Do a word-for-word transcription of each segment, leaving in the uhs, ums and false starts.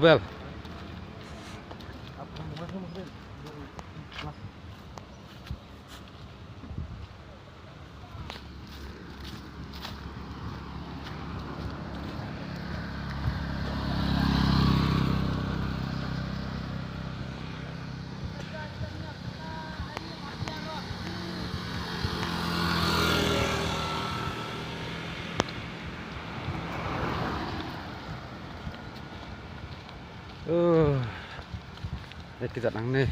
Bel. Oh, ya kita nang ni.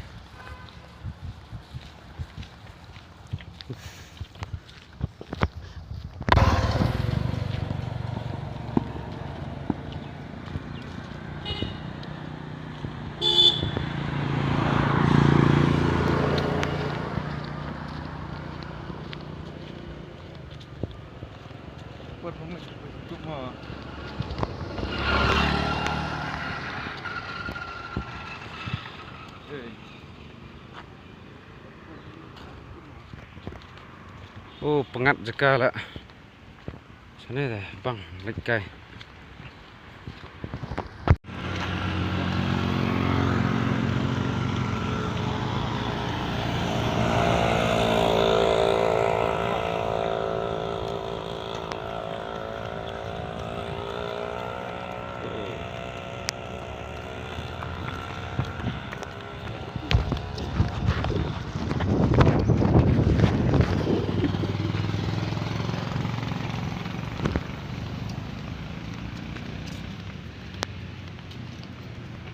Oh, pyngngad jaka la. Shane de bang leit kai.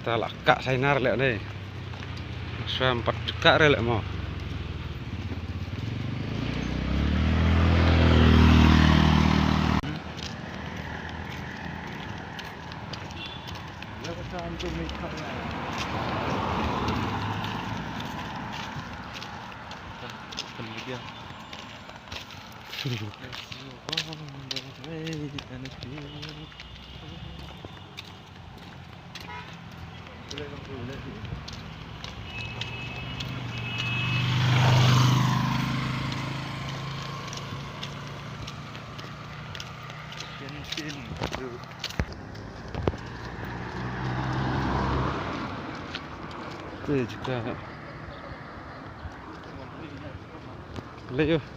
Ta la kah sainar leh ne. Swam pat kah re leh mo. Te jaka. Leh ïa.